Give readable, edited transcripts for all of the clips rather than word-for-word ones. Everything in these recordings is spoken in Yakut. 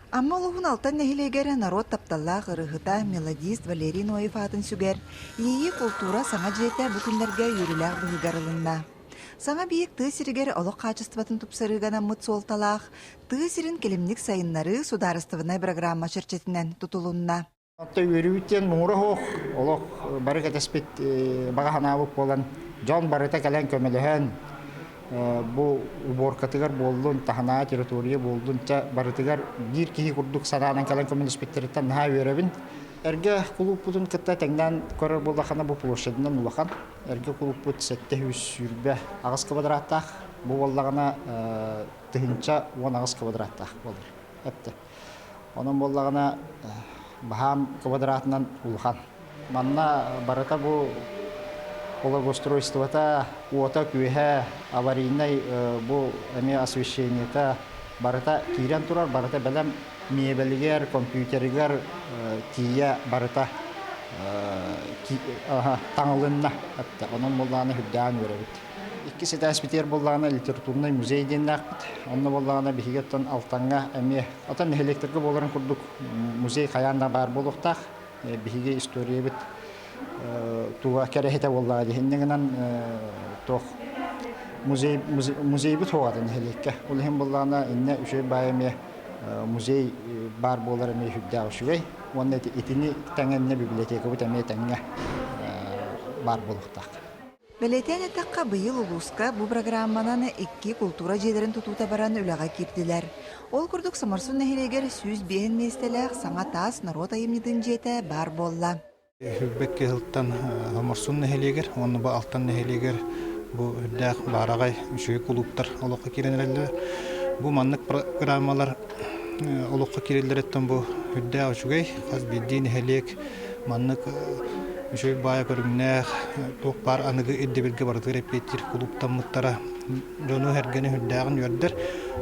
Амма улууһун Алтан нэһилиэгэр норуот тапталлаах ырыаһыта, мелодист Валерий Ноев аатын сүгэр Иэйии култуура саҥа дьиэтэ бу күннэргэ үөрүүлээх быһыыгар ылынна. Саҥа биһик тыа сиригэр олох хаачыстыбатын тупсарыыга анаммыт суолталаах тыа сирин кэлимник сайыннарыы судаарыстыбаннай бырагыраамма чэрчитинэн тутулунна. Оттон үөрүүбүт диэн муҥура суох, олох бары кэтэспит баҕа санаабыт буолан, дьон барыта кэлэн көмөлөһөн, бу уборкатыгар буоллун, таһынааҕы территория буоллун, чэ барытыгар биир киһи курдук санаанан кэлэн көмөлөспүттэриттэн наһаа үөрэбин. Эргэ кулууппутун кытта тэҥнээн көрөр буоллаххына, бу площадынан улахан. Эргэ кулууппут 728 квадраттаах, бу буоллаҕына 1018 квадраттаах буолар. Эптэ. Онон буоллаҕына баһаам квадратынан улахан. Манна барыта бу благоустройствота, уота-күөһэ, аварийнай бу эмиэ освещениета барыта киирэн турар, барыта бэлэм миэбэлигэр, компьютерыгар тиийэ барыта таҥылынна. Онон буоллаҕына үрдээн үөрэбит. Иккис этээспитигэр буоллаҕына литературнай музей диэннээхпит. Онно буоллаҕына биһиги оттон Алтаҥҥа эмиэ оттон нэһилиэктэргэ буоларын курдук музей хайаан да баар буолуохтаах. Биһиги историябыт туга кэрэһитэ буоллаҕа дии. Гынан туох музей музейбыт суоҕа нэһилиэккэ. Ол иһин буоллаҕына иннэ үчүгэй баай эмиэ музей баар буолар эмиэ сүрдээх үчүгэй. Уонна итини тэҥэ иннэ библиотекабыт эмиэ тэҥҥэ баар буолуохтаах. Бэлиэтээн эттэххэ, быйыл улууска бу программанан икки култуура дьиэлэрин тутуута баран үлэҕэ киирдилэр. Ол курдук Соморсун нэһилиэгэр 105 миэстэлээх саҥа таас норуот айымньытын дьиэтэ баар буолла. Хүрбэт кыһылтан Соморсун нэһилиэгэр уонна бу Алтан нэһилиэгэр бу үрдээх баараҕай үчүгэй кулууптар олоххо киирэн эрэллэр. Бу маннык программалар олоххо киирэллэриттэн бу үрдээх үчүгэй хас биирдии нэһилиэк маннык үчүгэй баайа көрүҥнээх туох баар аныгы ирдэбилгэ барытыгар эппиэттиир кулууптаммыттара дьону сэргэни үрдээҕин үөрдэр.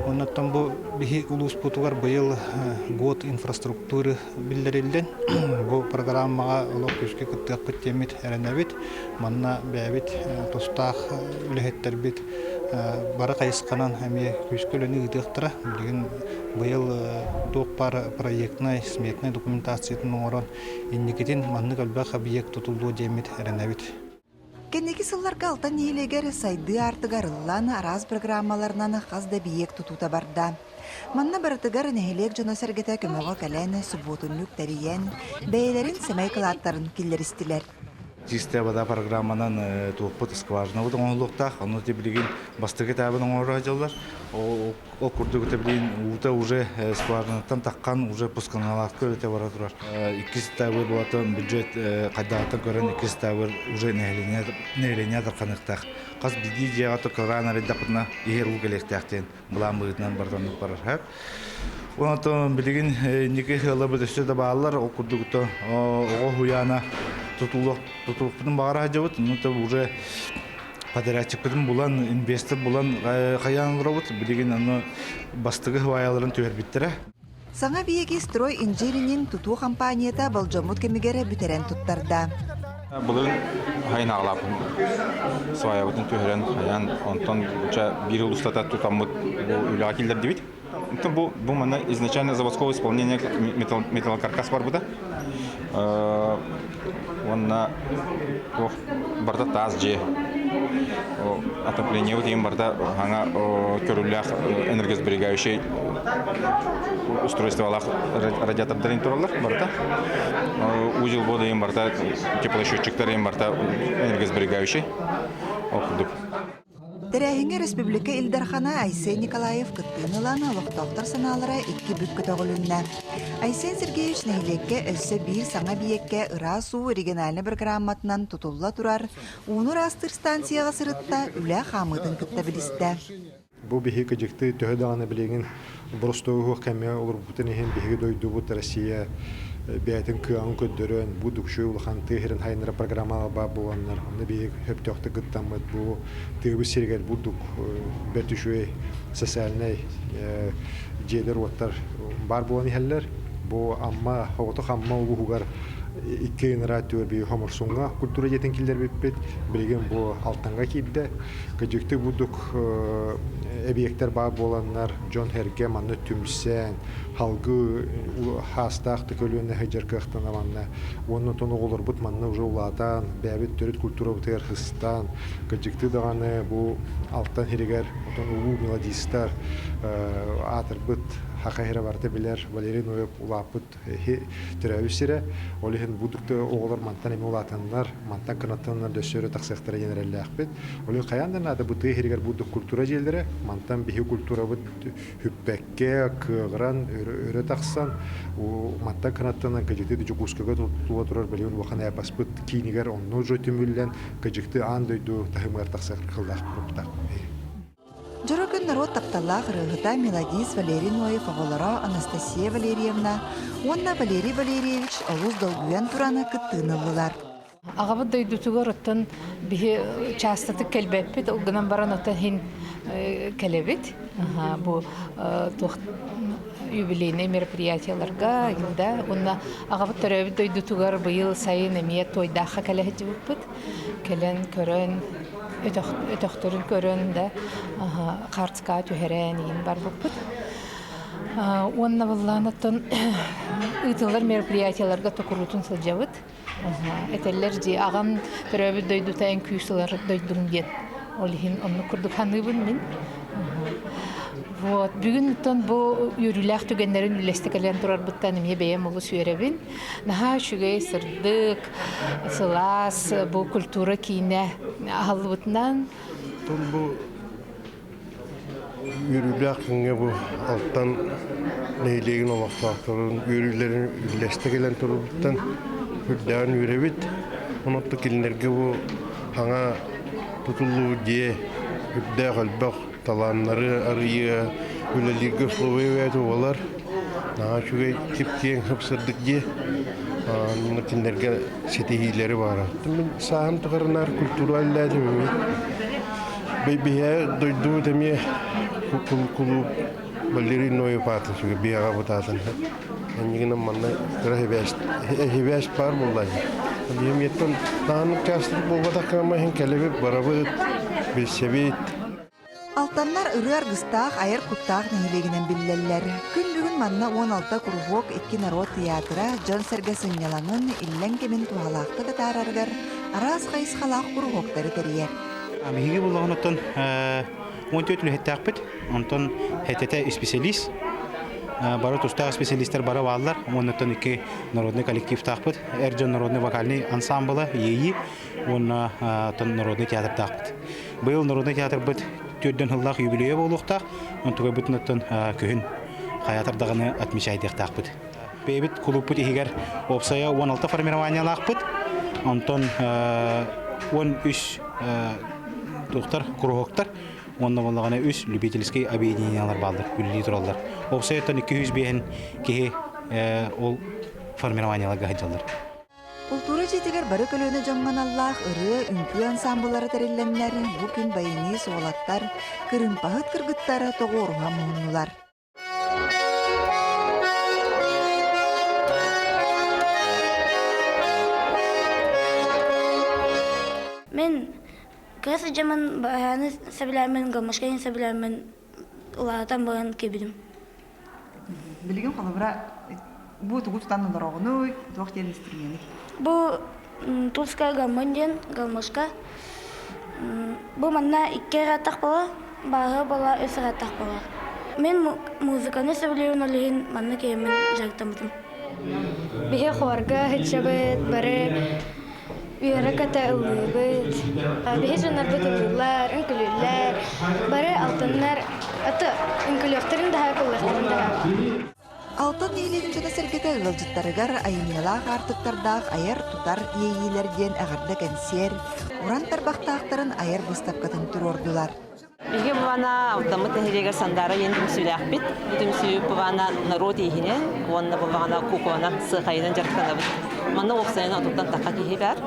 Оннуттан бу биһи улууспутугар быйыл год инфраструктуры биллэриллэн бу программаҕа олох күүскэ кыттыахпыт диэммит эрэнэбит. Манна бэйэбит тустаах үлэһиттэрбит бары хайысханан эмиэ күүскэ үлэни ыытыахтара. Билигин быйыл туох баар проектнай, сметнай документациятын оҥорон инникитин маннык элбэх объект тутуллуо диэммит эрэнэбит. Кэнники сылларга Алтан нэһилиэгэр сайдыы аартыга арыллан, араас программаларынан хас да эбийиэк тутуута барда. Манна барытыгар нэһилиэк дьоно-сэргэтэ көмөҕө кэлэн, субуотунньук тэрийэн, бэйэлэрин сэмэй кылааттарын киллэристилэр. Чистая вода программанан туохпут скважинабыт оҥоһуллуохтаах. Ону билигин бастакы этабын оҥоро сылдьаллар. Ол курдук билигин уута уже скважинаттан таххан уже пусканалаахтар өтө бара турар. Иккис этабы болатын бюджет хайдаҕыттан көрөн иккис этабы уже нэһилиэнньэ тарханыахтаах. Хас биирдии дьиэҕэ токкалаан арыйдахпытына иһэр уу кэлиэхтээх диэн былаан быһыытынан барытаннык барар. Онтон билигин инники ыалларбыт өссө да бааллар. Ол курдук оҕо уһуйаана тутулукпутун баҕара сылдьабыт. Ну уже подрядчикпытын булан, инвестор булан хайаан олоробут. Билигин аны бастакы хваяларын түһэрбиттэрэ. Саҥа биһиги Строй Инжиринин тутуу компанията болдьоммут кэмигэр бүтэрэн туттарда. Былырын хайын аҕалааппын сваябытын түһэрэн хайаан онтон биир устата тутаммыт бу үлэҕэ киллэрдибит. Онтон бу манна изначально заводского исполнения металлокаркас барбыта. Уонна туох барыта таас дьиэ. Отопление вот барыта хаҥа көрүллээх энергосберегающий устройстволаах радиатордарын тураллар барыта. Узел вода им барыта теплосчетчиктар им барыта энергосберегающий. Ол курдук. Тэрээһиҥҥэ республика Ил Дархана Айсен Николаев кыттыыны ылан, олохтоохтор санаалара икки бүк көтөҕүлүннэ. Айсен Сергеевич нэһилиэккэ өссө биир саҥа эбийиэккэ ыраас уу региональнай бырагырааматынан тутулла турар ууну ыраастыыр станцияҕа сырытта, үлэ хаамыытын кытта билистэ. Бу биһиги дьикти төһө даҕаны билигин боростуой уһуох кэмҥэ олорбутун иһин биһиги дойдубут Россия бэйэтин кыаҕын көрдөрөн, бу дукчуй улахан тыа сирин хайыннара программалар баар буоланнар, онно биһиги сөптөөхтүк кыттаммыт бу тыабыт сиригэр бурдук бэрт үчүгэй социальнай дьиэлэр-уоттар баар буолан иһэллэр. Бу Амма, оҕотох Амма улууһугар икки ыныраа түөр би Хомурсуҥҥа культура дьиэтин киллэрбиппит. Билигин бу Алтанга киирдэ. Кыдьыкты бурдук эбийиэктэр баар буоланнар, дьон-сэргэ манна түмсэн, халгы хаастаах көлүөнэ сылдьар кыахтана манна. Уонна отон оҕолорбут манна уже улаатан, бэйэбит төрүт культурабытыгар сыстан, кыдьыкты даҕаны бу Алтан сиригэр отон улуу мелодистар аатырбыт Хаха сирэ барыта билэр Валерий Ноев улааппыт төрөөбүт сирэ. Ол иһин бу оҕолор мантан эмиэ улаатаннар, мантан кынаттананнар дөссө өрө тахсыахтара диэн эрэллээхпит. Ол иһин хайаан да наада бу тыа сиригэр бурдук культура дьиэлэрэ, мантан биһи культурабыт хүппэккэ, кыаҕыран, өрө тахсан, мантан кынаттанан кыдьыкты Дьокуускайга тула турар билигин улахан эпоспыт киинигэр онно уже түмүллэн, кыдьыкты аан дойду таһымыгар тахсар кыллаах буруптаах. Дьоро күн норуот тапталлаах ырыаһыта, мелодист Валерий Ноев оҕолоро Анастасия Валерьевна уонна Валерий Валерьевич олус долгуйан туран кыттыыны ыллылар. Аҕабыт дойдутугар оттон биһи чаастатык кэлбэппит, ол гынан баран оттон иһин кэлэбит. Бу туох юбилейнай мероприятиеларга да уонна аҕабыт төрөөбүт дойдутугар быйыл сайын эмиэ Туойдаахха кэлэ сылдьыбыппыт. Кэлэн көрөн өтөхтөрүн көрөн да хаартыскаҕа түһэрэн иин барбыппыт. Уонна быллаан оттон ыытыллар мероприятиеларга токуруутун сылдьабыт. Этэллэр дии аҕам төрөөбүт дойдута эн күүс ылар дойдуҥ диэн. Ол иһин оннук курдук саныыбын мин. Вот. Бүгүн оттон бу үөрүүлээх түгэннэрин үллэстэ кэлэн турарбыттан эмиэ бэйэм олус үөрэбин. Наһаа үчүгэй, сырдык, сылаас бу культура киинэ аһыллыбытынан. Бу үөрүүлээх күҥҥэ бу Алтан нэһилиэгин олохтоохторун үөрүүлэрин үллэстэ кэлэн турбуттан үрдээҕин үөрэбит. Онон кинилэргэ бу саҥа тутуллубут дьиэ үрдээх элбэх талааннары арыйыа, үлэлииргэ условия бэйэтэ буолар. Наһаа үчүгэй кип-киэҥ сып-сырдык дьиэ. Онно кинилэргэ ситиһиилэри баара. Мин сааһым тухарынаар культура үллээтим. Биһиэ дойдубут эмиэ кулууп Валерий Ноев аатын сүгэ биэҕэ бутаатын. Эннигинэн манна кыра хибээс баар буолла. Биһимиэттэн таһаннык чаастык буолбатах кыама иһин кэлэбит, барабыт, билсэбит. Алтаннар ырыа аргыстаах, айар куттаах нэһилиэгинэн биллэллэр. Күн бүгүн манна 16 куруһуок, икки норуот тыйаатыра дьон-сэргэ сынньалаҥын, иллэҥ кэмин туһалаахтык атаарарыгар араас хайысхалаах куруһуоктары тэрийэр. Биһиги буллаҕын 14 үлэһиттээхпит. Онтон ХТТ исписэлиис. Бары тустаах специалистар бары бааллар. Уоннаттан икки народный коллективтаахпыт. Эр дьон народный вокальный ансамбла ЕИ уонна народный театрдаахпыт. Быйыл народный театрбыт төрдөн сыллаах юбилейа буолуохтаах. Онтугайбытын оттон күһүн хайатар даҕаны отмечайдыахтаахпыт. Бэйэбит кулууппут иһигэр уопсайа 16 формированиялаахпыт. Онтон 13 туохтар, куруһуоктар уонна буоллаҕына үс любительскай объединениялар бааллар, үлэлии тураллар. Уопсайыттан 205 киһи ол формированияларга сылдьаллар. Култуура дьиэтигэр бары көлүөнэ дьоҥҥо аналлаах ырыа, үҥкүү ансаамбыллара тэриллэннэр, бу күн байаньыыс уолаттар, кырыымпаһыт кыргыттар тоҕуоруһа муһуннулар. Мин кыра сылдьаммын баһааны сөбүлээммин, гармошканы сөбүлээммин улаатан баран кэбирим. Билигин холобура бу тугу тутан олороҕунуй, туох диэн инструменый? Бу тульская гармонь диэн гармошка. Бу манна икки ыраатах буолар, бааһы буола үс ыраатах буолар. Мин музыканы сөбүлүүрүн ол иһин манна киһиммин дьарыктаммытым. Биһи хорга сылдьабыт, бары үөрэ-көтө ыллыыбыт. Биһи дьоннорбут ыллыыллар, үҥкүлүүллэр. Бары алтыннар, аты үҥкүлүөхтэрин даһа, кыллыахтарын даһа. Алтан нэһилиэгин дьоно-сэргэтэ ыалдьыттарыгар айымньылаах аартыктардаах айар-тутар иэйиилэр диэн эҕэрдэ кэнсиэр, уран тарбахтаахтарын айар быыстапкатын туруордулар. Биһиги бывана Алтаммыт нэһилиэгэр Сандаара диэн түмсүүлээхпит. Бу түмсүү бывана норуот ииһинэн уонна бывана куукуланан сыахайынан дьарыктанабыт. Манна уопсайынан отуттан тахха киһи баар.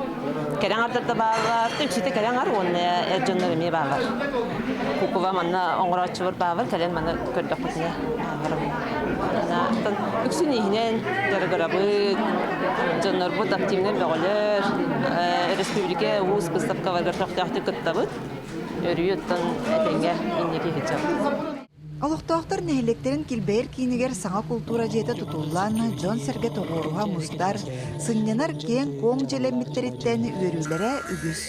Кэрэ аҥардар да бааллар, үксүтэ кэрэ аҥар уонна эр дьоннор эмиэ бааллар. Куукула манна оҥорооччулар бааллар, кэлэн манна көрдөхпүтүнэ. Үксүн иһинэн дьарыгырабыт, дьоннорбут активнай бөҕөлөр, республика уус выставкаларыгар көхтөөхтүк кыттабыт. Өрүү оттон этэҥҥэ инники сылдьабыт. Олохтоохтор нэһилиэктэрин килбэйэр киинигэр саҥа култуура дьиэтэ тутуллан, дьон-сэргэ тоҕуоруһа мустар, сынньанар киэҥ-куоҥ дьиэлэммиттэриттэн үөрүүлэрэ үгүс.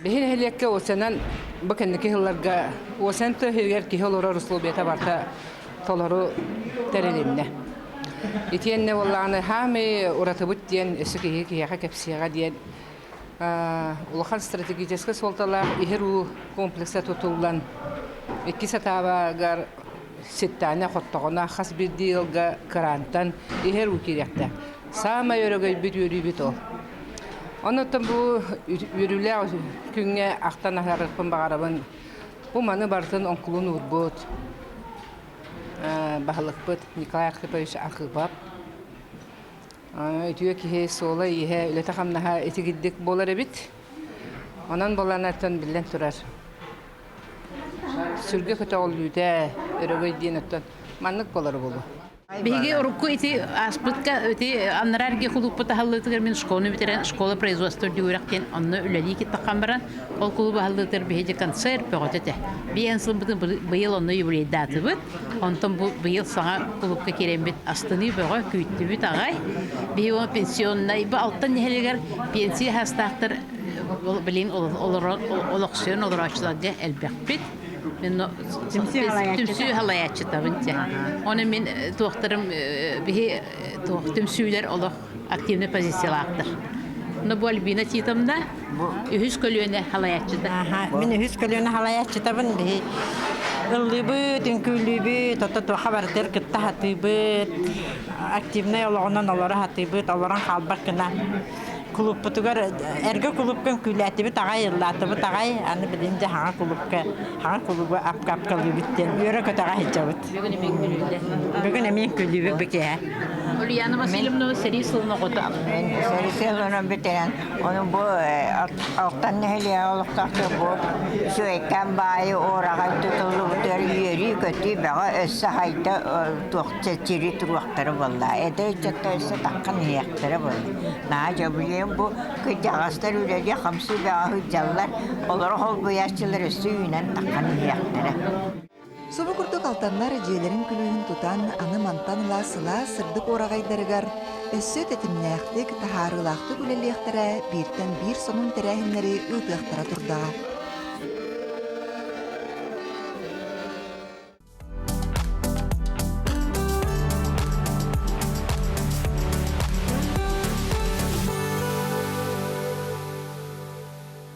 Биһи нэһилиэккэ уосанан бу кэнники сылларга уосан тыа киһи олорор условията барыта толору тэрилиннэ. Итиэннэ буоллаҕына хаамай уратыбыт диэн өссө киһи киһиэхэ кэпсиэҕэ диэн улахан стратегическай суолталаах иһэр уу комплекса тутуллан иккис этабыгар ситтаана хоттоҕуна хас биирдии ыалга кыраантан иһэр уу киириэхтээх. Саамай өрөгөйбүт үөрүүбүт ол. Онон бу үөрүүлээх күҥҥэ ахтан аһарыахпын баҕарабын. Бу маны барытын оҥкулун уурбут баһылыкпыт Николай Архипович Архипов. Үтүө киһи суола-ииһэ, үлэтэ-хамнаһа итигирдик буолар эбит. Онон буоланыттан биллэн турар. Сүргэ көтөҕүллүүтэ, өрөгөй диэн оттон маннык буолар буолуо. Биһиги урукку ити ааспытка ити аннараа эргэ кулууппут аһыллыытыгар мин школаны бүтэрэн школа производства үрдүгүрэх диэн онно үлэлии киттаххан баран ол кулууп аһыллыытыгар биһиги концерт бөҕөтө этэ. Биэн сылбытын быйыл онно юбилейдаатыбыт. Онтон бу быйыл саҥа кулуупка киирэммит астыныы бөҕө күүттүбүт аҕай. Биһиги ол пенсионнай бу Алтан нэһилиэгэр пенсия саастаахтар билигин олохсуйан олорооччуларга элбэхпит. Мен түмсүү халайааччытабын дьэ. Оны мен туохтарым биһи туох түмсүүлэр олох активный позициялаахтар. Но бу Альбина Титовна үһүс көлүөнэ халайааччыта. Мин үһүс көлүөнэ халайааччытабын биһи ыллыыбыт, үҥкүүлүүбүт, ото туоха барытыгар кытта сатыыбыт, активнай олоҕунан олоро сатыыбыт, олорон хаалбат гына Кулууппутугар эргэ кулуупка үҥкүүлээтибит аҕай, ыллаатыбыт аҕай, аны билигин дьэ хаҥа кулуупка, хаҥа кулуубу апка-апкалыыбыт диэн үөрэ-көтөҕө сылдьабыт. Бүгүн эмиэ үҥкүүлүүллэр. Бүгүн эмиэ үҥкүүлүүбүт бу киэһэ. Ульяна Васильевна сэрии сылын оҕото. Мен сэрии сылын бүтэрэн, ону бу Алтан нэһилиэгэ олохтоохтор бу Сүөккэн баайы уораҕай тутуллубутугар үөрүү-көтүү бөҕө өссө хайда туох чэчири туруохтара буолла. Эдэр ыччаттар өссө таххан иһиэхтэрэ буолла. Наһаа дьобулуйан бу кырдьаҕастар үлэлии-хамсыы бөҕө сылдьаллар, олору холбуйааччылар өссө үүнэн таххан иһиэхтэрэ. Субу курдук алтаннар дьиэлэрин күлүүһүн тутан, аны мантан ыла сылаас сырдык уораҕайдарыгар өссө тэтимнээхтик, таһаарыылаахтык үлэлиэхтэрэ, бииртэн биир сонун тэрээһиннэри ыытыахтара турдаҕа.